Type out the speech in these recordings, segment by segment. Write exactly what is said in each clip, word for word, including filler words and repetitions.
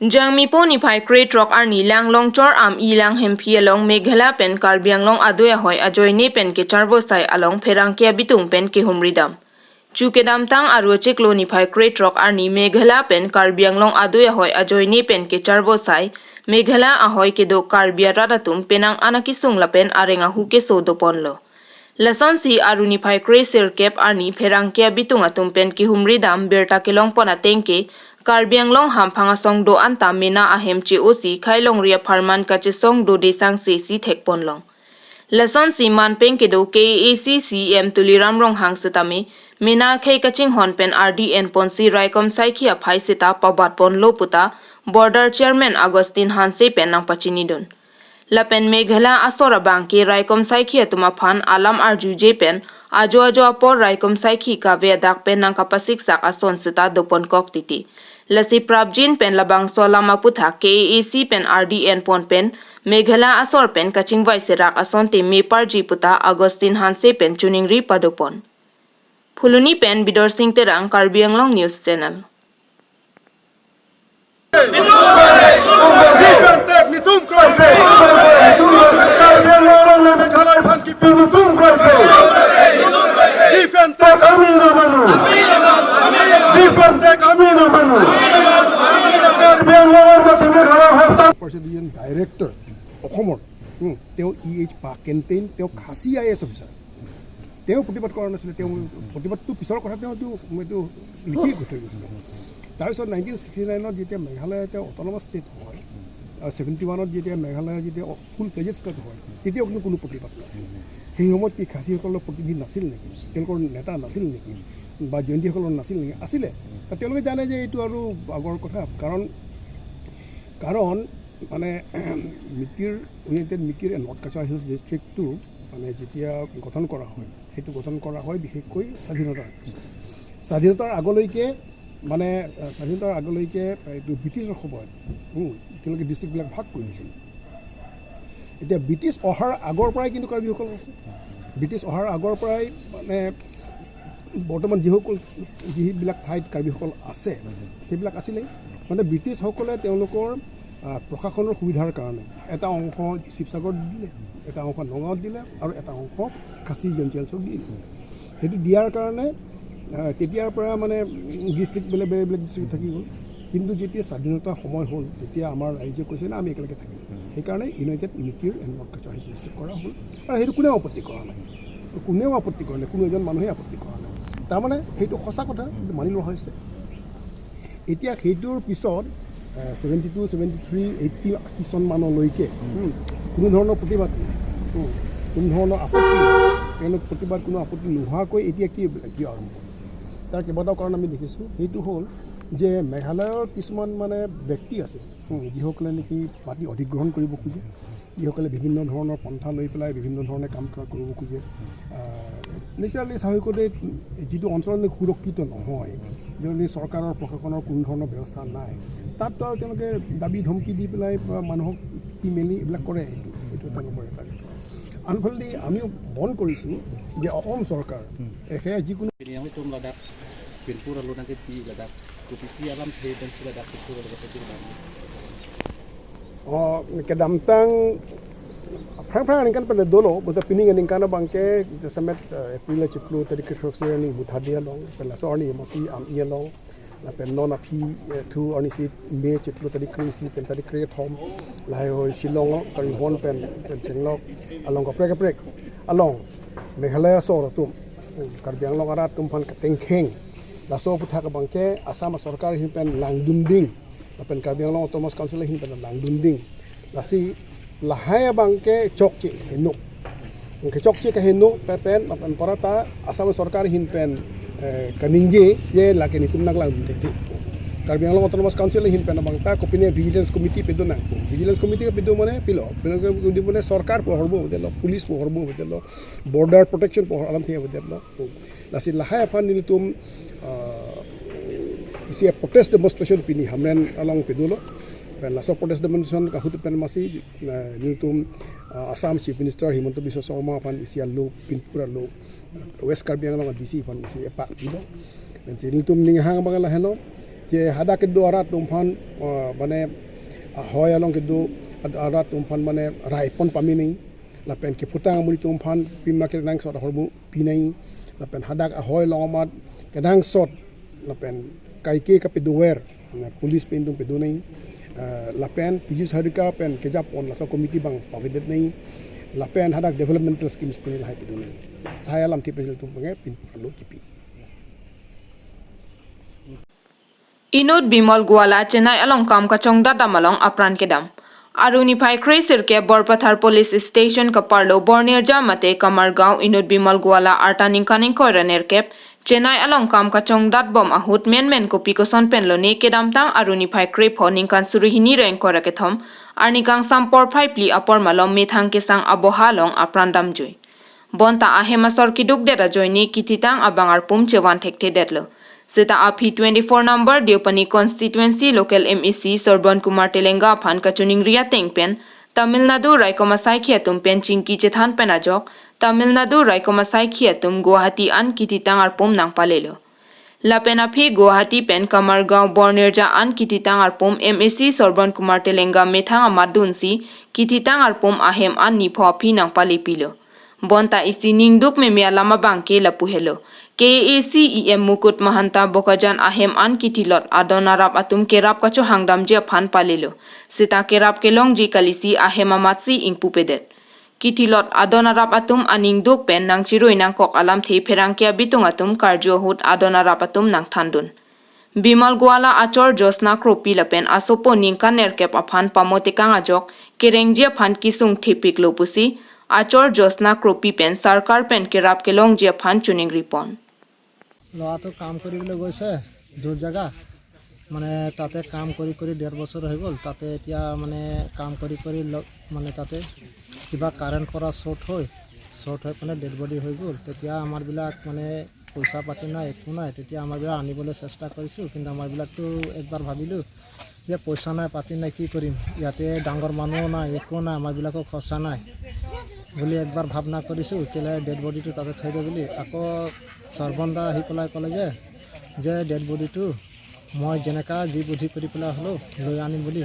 Jangmipo niphai krethrok arni Langlongchor Ami Langhemphi along Meghalaya pen Karbi Anglong adui ahoi ajoine pen kecharvo asai along pherangke abitung pen kehumri dam. Chu kedamtang Aru achiklo niphai krethrok arni Meghalaya pen Karbi Anglong adui ahoi ajoine pen kecharvo asai, Meghalaya ahoi kedo Karbi arat atum penang an akesung lapen areng ahu keso doponlo. Lasonsi Aru niphai kresirkep arni pherangke abitung atum pen kehumri dam birta kelongpon ateng ke, Karbi Anglong hamphang asong do-an ta mena ahem che-osi khai longri apharman kachesong dode sangse si thekponlong. Lasonsi manpeng kedo K A A C C E M Tuliram Ronghang setame mena akhei kachinghon pen ardi enponsi raikom saikhi aphai seta pabatponlo puta border chairman Augustine Hanse pen nangpachinidun. Lapen Meghalaya asor abangke raikom saikhi atum aphan alam arjuje pen ajo ajo apor raikom saikhi kave adak pen nangkapasiksak ason seta doponkok titi. Lasi prapjin pen labangso alam aputhak K A A C pen ardi enpon pen Meghalaya asor pen kachingvai serak asonte meparji puta Augustine Hanse pen choningri padopon. Phuloni pen Bidor Sing Terang, Karbi Anglong News Channel. Defend Tech, netum kroi. Karbi Anglong le Meghalaya aphan kipi netum kroi. Defend Tech, ami nang manu. Defend Tech, ami nang manu. Karbi Anglong le Meghalaya hasta. President Director অসমৰ, উম, তেওঁ E H পা কেণ্টেইন, তেওঁ Khasi I A S officer. তেওঁ প্ৰতিবাদ কৰা নাছিলে, তেওঁ প্ৰতিবাদটো পিছৰ কথা, তেওঁ এইটো, এইটো লিখি থৈ গৈছিলে। তাৰপিছত নাইনটিন ছিক্সটি নাইনত যেতিয়া মেঘালয় তেওঁ অট'নমাছ ষ্টেট হয়, আৰু ছেভেণ্টি ওৱানত যেতিয়া মেঘালয় যেতিয়া ফুল ফ্লেজেড ষ্টেট হয়, তেতিয়াও কিন্তু কোনো প্ৰতিবাদ নাছিল। সেই সময়ত কি খাচীসকলৰ প্ৰতিনিধি নাছিল নেকি? তেওঁলোকৰ নেতা নাছিল নেকি? বা জয়ন্তীসকলৰ নাছিল নেকি? আছিলে। আৰু তেওঁলোকে জানে যে এইটো আৰু আগৰ কথা, কাৰণ, কাৰণ মানে মিকিৰ, ইউনাইটেড মিকিৰ এণ্ড নৰ্থ কাছাৰ হিলছ ডিষ্ট্ৰিক্টটো মানে যেতিয়া গঠন কৰা হয়, সেইটো গঠন কৰা হয় বিশেষকৈ স্বাধীনতাৰ পিছত। স্বাধীনতাৰ আগলৈকে মানে, আহ, স্বাধীনতাৰ আগলৈকে এইটো ব্ৰিটিছৰ সময়ত, উম, তেওঁলোকে ডিষ্ট্ৰিক্টবিলাক ভাগ কৰি দিছিল। এতিয়া ব্ৰিটিছ অহাৰ আগৰ পৰাই কিন্তু কাৰ্বিসকল আছে। ব্ৰিটিছ অহাৰ আগৰ পৰাই মানে বৰ্তমান যিসকল, যিবিলাক ঠাইত কাৰ্বিসকল আছে, সেইবিলাক আছিলেই। মানে ব্ৰিটিছসকলে তেওঁলোকৰ, আহ, প্ৰশাসনৰ সুবিধাৰ কাৰণে এটা অংশ শিৱসাগৰত দিলে, এটা অংশ নগাঁৱত দিলে আৰু এটা অংশ খাচী জয়ন্তী হাউচক দিলে। সেইটো দিয়াৰ কাৰণে, আহ, তেতিয়াৰ পৰা মানে ডিষ্ট্ৰিক্ট বেলেগ বেলেগ বেলেগ ডিষ্ট্ৰিক্ট থাকি গ'ল। কিন্তু যেতিয়া স্বাধীনতাৰ সময় হ'ল, তেতিয়া আমাৰ ৰাইজে কৈছে, "না, আমি একেলগে থাকিম।" সেইকাৰণে united Mikir and north Cachar hills district কৰা হ'ল। আৰু সেইটো কোনেও আপত্তি কৰা নাই, কোনেও আপত্তি কৰা নাই, কোনো এজন মানুহে আপত্তি কৰা নাই। তাৰমানে সেইটো সঁচা কথা, সেইটো মানি লোৱা হৈছে। এতিয়া সেইটোৰ পিছত, এ, ছেভেণ্টি টু, ছেভেণ্টি থ্ৰী, এইটি, আশী চন মানলৈকে, হুম, কোনো ধৰণৰ প্ৰতিবাদ নাই, হুম, কোনো ধৰণৰ আপত্তি নাই। তেওঁলোক প্ৰতিবাদ, কোনো আপত্তি নোহোৱাকৈ এতিয়া কি, কি আৰম্ভ হৈছে? তাৰ কেইবাটাও কাৰণ আমি দেখিছোঁ। সেইটো হ'ল যে মেঘালয়ৰ কিছুমান মানে ব্যক্তি আছে, হুম, যিসকলে নেকি মাটি অধিগ্ৰহণ কৰিব খোজে, যিসকলে বিভিন্ন ধৰণৰ পন্থা লৈ পেলাই বিভিন্ন ধৰণে কাম ক-, কৰিব খোজে। আহ, নেচাৰেলি স্বাভাৱিকতে যিটো অঞ্চল নেকি সুৰক্ষিত নহয়, য'ত নেকি চৰকাৰৰ প্ৰশাসনৰ কোনো ধৰণৰ ব্যৱস্থা নাই, তাততো আৰু তেওঁলোকে দাবী ধমকি দি পেলাই বা মানুহক দি মেলি এইবিলাক কৰে। এইটো, এইটো তেওঁলোকৰ এটা। আনফালেদি আমিও মন কৰিছোঁ যে অসম চৰকাৰ, এ, সেয়া যিকোনো Pini yang itu ladak pinpur lalu nanti pi ladak kupipi alam the dan si ladak pinpur lalu kata di mana. Oh, kedamtang phrang phrang aningkan pen dolo, bonta pining aningkan abangke, jasemet, eh, April chiklo tarik kethroksi arni Buthadi along, pen laso arni masi Ami along, lapen non aphi, eh, thu arnisi May chiklo tarik kre-isi pen tarik krethom, lahai hoi Shillong, Karimhon pen, pen Chenglok, along kaprek kaprek, along Meghalaya asor atum, Karbi Anglong arat atum aphan katengkheng, laso aputhak abangke Assam sorkar ahin pen langdunding, lapen Karbi Anglong Autonomous Council ahin pen langdunding. Lasi lahai abangke chokche heno. Ke chokche kaheno pen, lapen porata Assam sorkar ahin pen, eh, kaningje, je lake netum nanglang thekthe. Karbi Anglong Autonomous Council ahin pen abangta kopine Vigilance Committee pedo nang. Vigilance Committee pedo mane pilo. Vigilance Committee mane sorkar pu ahormu avedetlo, police pu ahormu avedetlo, border protection pu alamthe avedetlo. Lasi lahai aphan nelitum, ah, isi protest demonstration pini Hamren along pedolo. Pen laso protest demonstration ahut pen masi, ah, nelitum, ah, Assam Chief Minister Himanta Biswa Sarma aphan isi alo, pinpur alo, West Karbi Anglong D C aphan isi epak pilo. Pen nelitum ninghang abang lahelo. Ke hadak kedo arat atum aphan, eh, mane, ahoi along kedo ad-, arat atum aphan mane raipon pamenei. Lapen kephutang amonit atum aphan pima kenangsot ahormu pinei. Lapen hadak ahoi along amat kenangsot lapen kaike kapedover, na police pen atum pedonei. Eh, lapen Piyush Hazarika pen kejapon laso committee abang pavedetnei. Lapen hadak developmental schemes pen lahai pedonei. Lahai alamthe pen atum abang pinpur alo kipi. Inut Bimal Goala Chennai along kam kachongdat dam along apran kedam. Aru niphai kre sirkep Borpathar Police Station kaparlo Bornirja mate Kamargaon inut Bimal Goala arta ningkan ingkoi ra nerkep Chennai along kam kachongdat bom ahut menmen kopi koson pen lone kedamtang aru niphai krepho ningkan suri hini ra ingkoi ra kethom arni kangsam porphai phli apor malom methang kesang aboha along apran damjui. Bonta ahem asor kedukdet ajoine kithitang abang arpum chevan thekthedetlo. Seta aphi twenty-four number Deopani constituency local M A C Sarbon Kumar Telenga aphan kachiningri ateng pen Tamil Nadu raikom asaikhi atum pen chingki chethan pen ajok Tamil Nadu raikom asaikhi atum Guwahati an kithitang arpum nangpalelo. Lapen aphi Guwahati pen Kamargaon Bornirja an kithitang arpum M A C Sarbon Kumar Telenga methang amat dunsi kithitang arpum ahem an nipho aphi nangpalepilo. Bonta isi ningduk meme alam abang ke lapu helo. K A A C E M Mukut Mahanta Bokajan ahem an kithilot adon arap atum kerap kachohang damji aphan palelo. Seta kerap kelongji kalisi ahem amatsi ingpupedet. Kithilot adon arap atum aningduk pen nangchirui nangkok alamthe pherangke abitung atum karju ahut adon arap atum nangthandun. Bimal Goala achor Josna Kropi lapen asopo ningkan nerkep aphan pamotekang ajok kerengji aphan kesung thepiklo pusi achor Josna Kropi pen sarkar pen kerap kelongji aphan chiningripon. ল'ৰাটো কাম কৰিবলৈ গৈছে দূৰ জেগা, মানে তাতে কাম কৰি কৰি ডেৰ বছৰ হৈ গ'ল। তাতে এতিয়া মানে কাম কৰি কৰি ল-, মানে তাতে কিবা কাৰেণ্ট পৰা শ্বৰ্ট হৈ, শ্বৰ্ট হৈ পেলাই ডেড বডি হৈ গ'ল। তেতিয়া আমাৰবিলাক মানে পইচা পাতি নাই, একো নাই। তেতিয়া আমাৰবিলাক আনিবলৈ চেষ্টা কৰিছোঁ, কিন্তু আমাৰবিলাকতো একবাৰ ভাবিলোঁ যে পইচা নাই, পাতি নাই, কি কৰিম? ইয়াতে ডাঙৰ মানুহো নাই, একো নাই, আমাৰবিলাকৰ খৰচা নাই বুলি একবাৰ ভাৱনা কৰিছোঁ, কেলে ডেড বডিটো তাতে থৈ দে বুলি। আকৌ সৰ্বন দা আহি পেলাই ক'লে যে, যে ডেড বডিটো মই যেনেকা যি বুদ্ধি কৰি পেলাই হ'লেও লৈ আনিম বুলি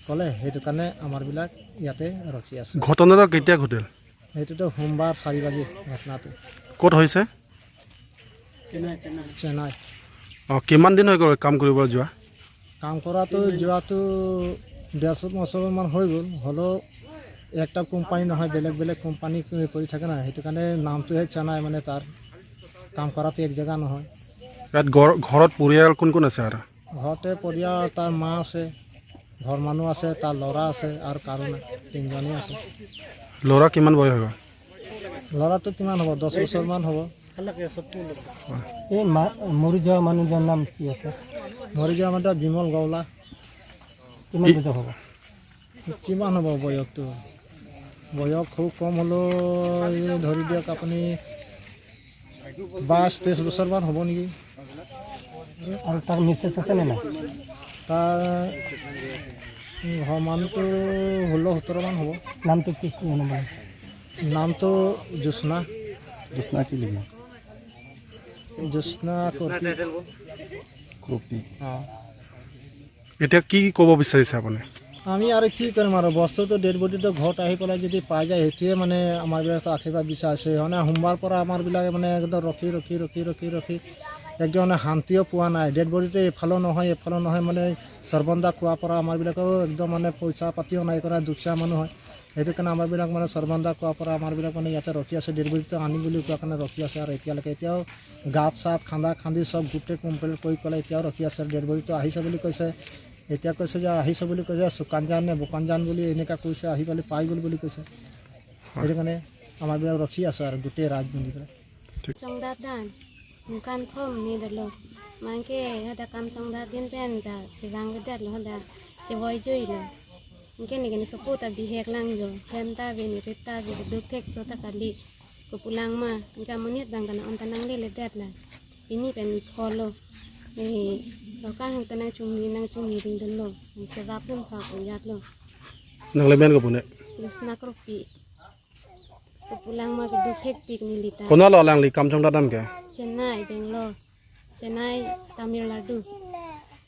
ক'লে। সেইটো কাৰণে আমাৰবিলাক ইয়াতে ৰখি আছে। ঘটনাটো কেতিয়া ঘটিল? এইটোতো সোমবাৰ চাৰি বাজি ঘটনাটো। ক'ত হৈছে? চেন্নাই। অ, কিমান দিন হৈ গ'ল কাম কৰিব যোৱা? কাম কৰাটো যোৱাটো ডেৰ বছৰমান হৈ গ'ল। হ'লেও একটা কোম্পানী নহয়, বেলেগ বেলেগ কোম্পানী কৰি থাকে না, সেইটো কাৰণে নামটোহে চেন্নাই, মানে তাৰ কাম কৰাটো এক জেগা নহয়। ইয়াত ঘৰ, ঘৰত পৰিয়াল কোন কোন আছে আৰু? ঘৰতে পৰিয়াল, তাৰ মা আছে, ঘৰ মানুহ আছে, তাৰ ল'ৰা আছে আৰু কাৰো নাই, তিনিজনেই আছে। ল'ৰা কিমান বয়স হ'ব? ল'ৰাটো কিমান হ'ব, দহ বছৰমান হ'ব। এই মা-, মৰি যোৱা মানুহজনৰ নাম কি আছে? মৰি যোৱা মানুহ বিমল গৌলা। কিমান ই- বছৰ হ'ব? কিমান হ'ব বয়সটো? বয়স খুব কম হ'লেও এই ধৰি দিয়ক আপুনি বাইছ তেইছ বছৰমান হ'ব নেকি। আৰু তাৰ মিছেছ আছে নে নাই? তাৰ ঘৰ মানুহটো ষোল্ল সোতৰমান হ'ব। নামটো কি, কি নাম? নামটো জ্যোৎস্না। জ্যোৎস্না কি লিখে? জ্যোৎস্না কৰ্পি। কৰ্পি। অ। এতিয়া কি ক'ব বিচাৰিছে আপুনি? আমি আৰু কি কৰিম আৰু, বস্তুটো ডেড বডিটো ঘৰত আহি পেলাই যদি পাই যায়, সেইটোৱে মানে আমাৰবিলাকে আশীৰ্বাদ বিচাৰিছে। মানে সোমবাৰ পৰা আমাৰবিলাকে মানে একদম ৰখি, ৰখি, ৰখি, ৰখি, ৰখি একদম মানে শান্তিও পোৱা নাই। ডেড বডিটো এইফালেও নহয়, এইফালেও নহয়, মানে সৰ্বন দা কোৱাৰ পৰা আমাৰবিলাকেও একদম মানে পইচা পাতিও নাই কৰা, দুখীয়া মানুহ হয়। সেইটো কাৰণে আমাৰবিলাক মানে সৰ্বন দা কোৱাৰ পৰা আমাৰবিলাক মানে ইয়াতে ৰখি আছে, ডেড বডিটো আনিম বুলি কোৱাৰ কাৰণে ৰখি আছে। আৰু এতিয়ালৈকে এতিয়াও গাঁত চাত খান্দা খান্দি চব গোটেই কমপ্লিট কৰি পেলাই এতিয়াও ৰখি আছে। ডেড বডিটো আহিছে বুলি কৈছে, এতিয়া কৈছে যে আহিছে বুলি কৈছে, শুকান জান নে বোকান জান বুলি এনেকা কৈছে, আহি পেলাই পাই গ'ল বুলি কৈছে। সেইটো কাৰণে আমাৰবিলাক ৰখি আছে আৰু গোটেই ৰাইজ মিলি পেলাই। Chongdat dan, ningkan thom ni dolo. Mangke hadak kam chongdat din pen ta chevang vedet lo hadak, chevoi jui lo. Anke neke ne sopo ta bihek lang jo, hem ta ave, ne rit ta ave, duk thekso ta kali. Kopulang ma, anke amonit abang kana on ta nangleledet la. Pini pen ni pholo. Eh, sorkar hang ta nangchingri, nangchingri ring dun lo. Anke rap dun pha ko yat lo. Nang lemen ko pune? Lusna Kropi. Kopulang ma keduk hektik neli ta. Konat lo alangli kam chongdat dam ke? Chennai, Bangalore. Chennai, Tamil Nadu.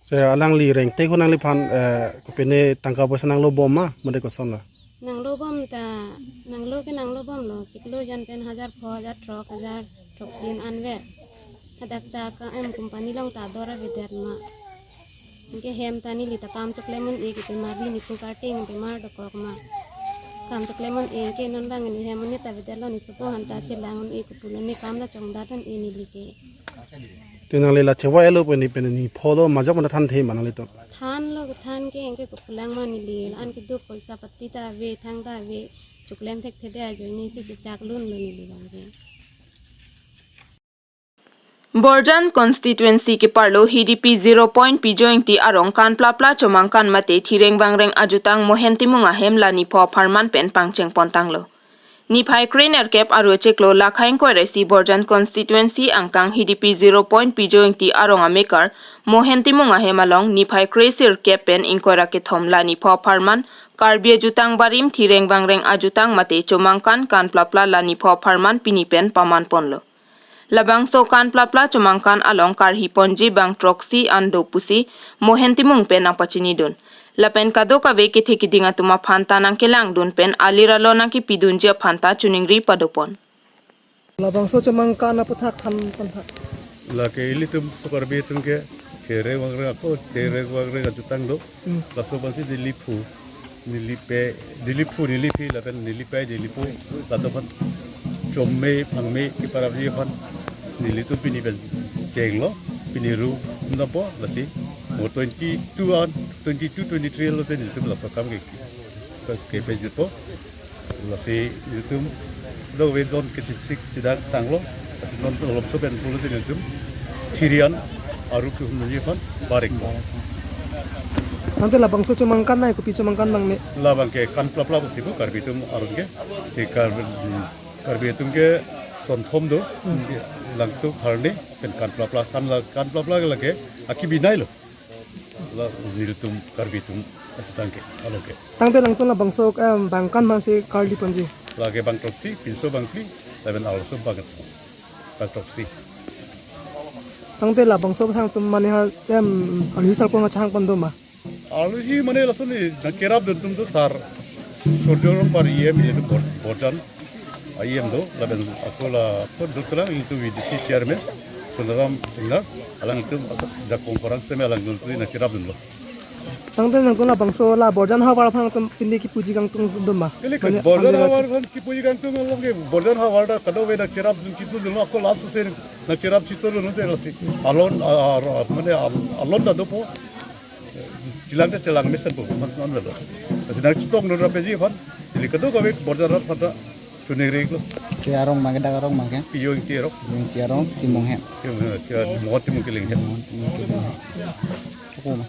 Te alangli rengte ko nangliphan, eh, kopine tangka poisa nanglobom ma, mate kosonlo? Nanglobom ta, nanglo ke nanglobomlo, chiklo jan pen hajar pho, hajar throk, hajar throksi an-an ver. Hadak ta ka em company along ta dor avedet ma. Anke hem ta neli ta kam choklem un-e ke pemar, neli nephu karting pemar dokok ma. Kam choklem un-e ke non bang ne hem un-e ta avedetlo, ne sopo aphan ta chelang un-e kopulo, ne kam ta chongdat un-e neli ke. Te nangli la chevai-lo pu ne pen nepho do, majok mate thanthe ma nanglitum? Thanlo, kethan ke, anke kopulang ma neli, anke duk poisa pati ta ave, thang ta ave, choklem thekthedet ajoine si chechak lunlo neli bang ke. Borjan constituency keparlo H D P zero point Pijo Ingti arong kanplapla chomangkan mate thireng vangreng ajutang Mohen Timung ahem la nepho apharman pen pangcheng pontanglo. Niphai krenerkep aru chiklo lakhai ingkoi ra isi Borjan constituency angkang H D P zero point Pijo Ingti arong amekar Mohen Timung ahem along niphai kresirkep pen ingkoi ra kethom la nepho apharman Karbi ajutang barim thireng vangreng ajutang mate chomangkan kanplapla la nepho apharman pini pen paman ponlo. Labangso kanplapla chomangkan along karhi ponji bang throksi an do pusi Mohen Timung pen nangpachinidun. Lapen kadokave kethe keding atum aphan ta nangkelangdun pen alir alon nangkepidunji aphan ta choningri padopon. Labangso chomangkan aputhak than pon tha. Lake ilitum so Karbi atum ke thireng vangreng ako, thireng vangreng ajutang do. Hmm. Laso aphansi neli phu, neli pe, neli phu, neli phi, lapen neli pe, neli po, latum aphan chomme, phangme, keparapji aphan, nelitum pini pen chenglo, pini ru, napo, lasi, mo twenty-two an, twenty-two, twenty-three lo te nelitum laso akam ke, ke, kepejutpo. Lasi nelitum do ve don ke chisik chidak tanglo. Lasi non to lomso pen pulo te nelitum thiri an aru kehumji aphan barik. Tangte labangso chomangkan nai kopi chomangkan bang ne? Labang ke kanplapla pusi pu Karbi atum arong ke. Si Kar-, Karbi atum ke sonthom do. Hmm. Langtuk, harni, pen kanplapla, kan la, kanplapla ke lake akibi nailo. La nelitum Karbi atum asitang ke, along ke. Tangte nangtum labangso, em, bang kan bang si karli ponji? Lake bang throksi, pinso bang phli, lapen arloso bang, bang throksi. Tangte labangso sang atum mane ha, em, arlosi sarpo nangchehang pon do ma? Arlosi mane laso ne nangkerapdun atum do sar, Surjo Rongphar E M, E M do Bor-, Borjan. A E M do, lapen ako la, ako do tulang itu V D C chairman, Sonaram Singnar, alangtum asap jakong korang seme alangtum si nangcherapdunlo. Tangte nangtum labangso la Borjan havar aphan atum pini kepuji kangtung do ma? Kali ke mane Borjan havar aphan kepuji kangtung along ke Borjan havar ta kadokave nangcherapdun kangtung dunlo, ako la susen nangcherap chitodun te lasi. Alon, a, a, mane al-, alon ta dopo. Chelang ta chelang mesen po, mas non velo. Lasi nangchetongdun ra peji aphan, ili kadokave Borjan rat aphan ta choningri iklo. Ke arong bang ke, dak arong bang ke? Pijo Ingti arong. Pijo Ingti arong, Timung hem. Timung, ke Mohen Timung keling hem. Mohen Timung keling hem. Cukup ma?